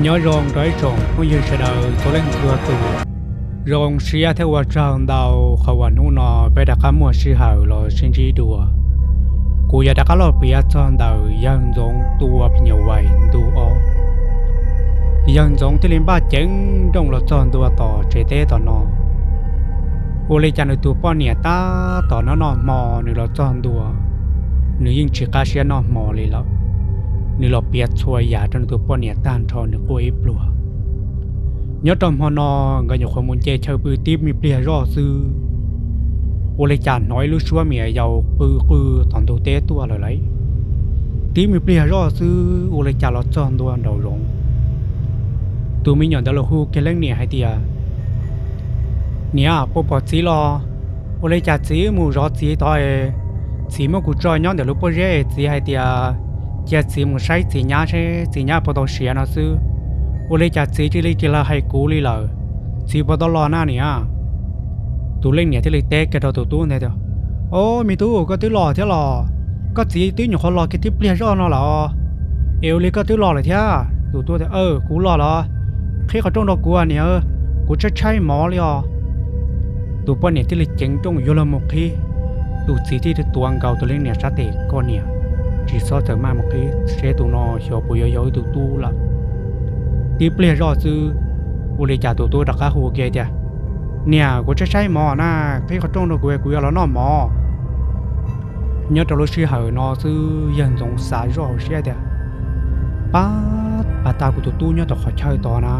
Nyob zoo rau ib tsoom phooj ywg sawv daws txhua leej txhua tus. Zoo siab thiab ua tsaug ntau qhov uas hnub no peb rov qab muaj sij hawm los sib ntsib dua. Kuv yuav rov qab los piav txog ntawm yawg Ntxoov tua phim nyuj vais ntu ob. Yawg Ntxoov thiaj li npaj ceev nrooj los txog ntua tom tsev teb tom no. Ua li cas nws tus poj niam tab tom noj noj hmo nws los txog ntua, nws yeej tsis qab siab noj hmo li lawm. Nws los piav txhua yam rau nws tus poj niam tag nrho nws quaj ib pluag. Nyob rau hmo no nkawd nyuam qhuav mus nce chaw pw tib me pliag zoj xwb, ua li cas hnov ib lub suab me nyuam yaus qw qw tom ntug teb tuaj lawm lauj. Tib me pliag zoj xwb ua li cas los txog ntua nraum zoov. Tus me nyuam ntawd los hu kiag leej niam hais tias, Niam, puas pom txiv los? Ua li cas txiv mus zov txiv tod es txiv muab kuv tso nyob ntawm lub pob zeb es txiv hais tias cia txiv mus saib txiv nyab seb txiv nyab puas tau siav no xwb. Ua li cas txiv cia li tsis los hais kuv li lawm? Txiv puas tau los na niam? Tus leej niam thiaj li teb kiag rau tus tub ntawd tias, Ob, me tub, koj twb los thiab los? Koj txiv twb nyuam qhuav los kiag tib pliag zoj no lawm es ua li koj twb los lawm thiab? Tus tub tias, Kuv los los, qhib qhov rooj rau kuv niam, kuv tshaib tshaib mov li os. Tus poj niam thiaj li ceev nrooj yuav los mus qhib. Tus txiv thiaj li tuav nkaus tus leej niam sab tes, Koj niam, tsis txhob txawm maj mus qhib seb tus no xyov puas yuav yog ib tug tub lawm. Tib pliag zoj xwb, ua li cas tus tub rov qab hu kiag tias, Niam, kuv tshaib tshaib mov na, qhib qhov rooj rau kuv, kuv yuav los noj mov. Nyob rau lub sij hawm no xwb yawg Ntxoov xav zoj hauv siab tias, Pab, pab tag kuv tus tub nyob tom qhov chaw tod na,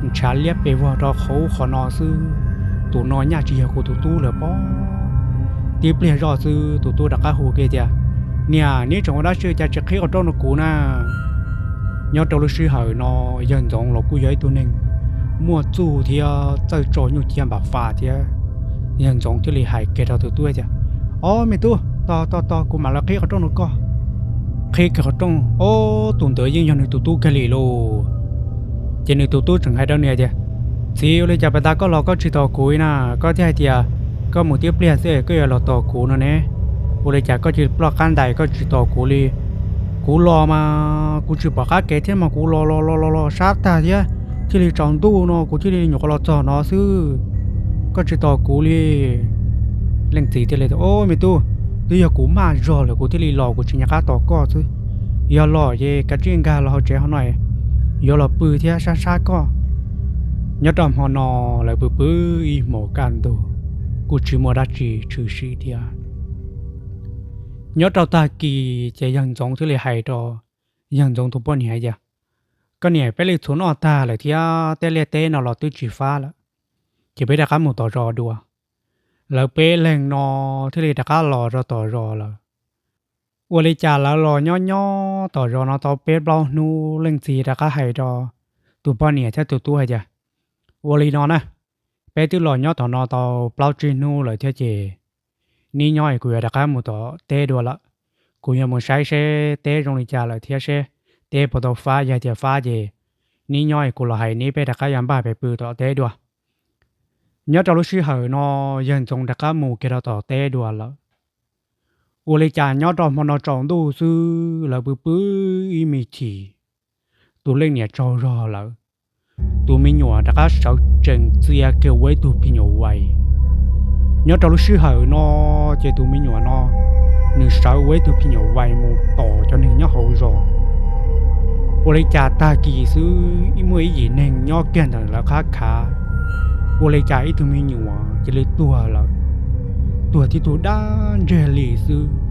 ntshav liab pes vog rau qhov ub qhov no xwb, tus no nyaj tsis yog kuv tus tub lawm pob. Tib pliag zoj xwb tus tub rov qab hu kiag tias, Niam, neb tseem ua dab tsi cas tsis qhib qhov rooj rau kuv na? Nyob rau lub sij hawm no yawg Ntxoov los kuj yog ib tug neeg muaj txuj thiab txawj tso nyuj ciab npam fas thiab. Yawg Ntxoov thiaj li hais kiag rau tus tub tias, Ob, me tub, tos tos tos kuv mam li qhib qhov rooj rau koj. Qhib kiag qhov rooj, ob, tus ntawd yeej yog nws tus tub kiag li lauj. Ces nws tus tub tseem hais rau nws tias, Txiv, ua li cas pab tag koj los koj tsis tos kuv li na? Koj thiaj hais tias koj mus tib pliag xwb koj yuav los tos kuv no ne. Ua li cas koj cia li ploj qab ntais koj tsis tos kuv li? Kuv los mas kuv tsis pom qab kev thiab mas kuv los los los los los sab tag thiab, thiaj li tsaus ntuj no kuv thiaj li nyuam qhuav los txog no xwb, koj tsis tos kuv li. Leej txiv thiaj li tias, Ob, me tub, twb yog kuv maj zog lawm kuv thiaj li los, kuv tsis nco qab tos koj xwb. Yog los ces kav tsij nkag los hauv tsev hauv no, yuav los pw thiab sab sab koj. Nyob rau hmo no lawv pw pw ib hmos kaj ntug, kuj tsis muaj dab tsi tshwm sim thiab. Nyob rau tag kis ces yawg Ntxoov thiaj li hais rau yawg Ntxoov tus poj niam hais tias, Koj niam, peb li txhuv noj tag lawm thiab tej liaj teb no los twb tsis fab lawm, ces peb rov qab mus tom zos dua. Lawv peb leeg no thiaj li rov qab los rau tom zos lawm. Ua li cas lawv los nyob nyob tom zos no tau peb plaub hnub, leej txiv rov qab hais rau tus poj niam thiab tus tub hais tias, Ua li no na, peb twb los nyob tom no tau plaub tsib hnub lawm thiab ces neb nyob es kuv yuav rov qab mus tom teb dua lawm. Kuv yuav mus saib seb teb zoo li cas lawm thiab seb teb puas tau fab, yog tias fab ces neb nyob es kuv los hais neb, peb rov qab yuav npaj pem pw tom teb dua. Nyob rau lub sij hawm no yawg Ntxoov rov qab mus kiag rau tom teb dua lawm. Ua li cas nyob rau hmo no tsaus ntuj xwb lawv pw pw ib me chim, tus leej niam tsaug zog lawm. Tus me nyuam rov qab sawv tsees txia kiag ua ib tug phim nyuj vais. Nyob rau lub sij hawm no ces tus me nyuam no nws sawv ua ib tug phim nyuj vais mus tom cov neeg nyob hauv zos. Ua li cas tag kis xwb muaj ib yim neeg nyob kiag ntawm lawv qab khav, ua li cas ib tug me nyuam cia li tuag lawm, tuag tib tug dab ntseg li xwb.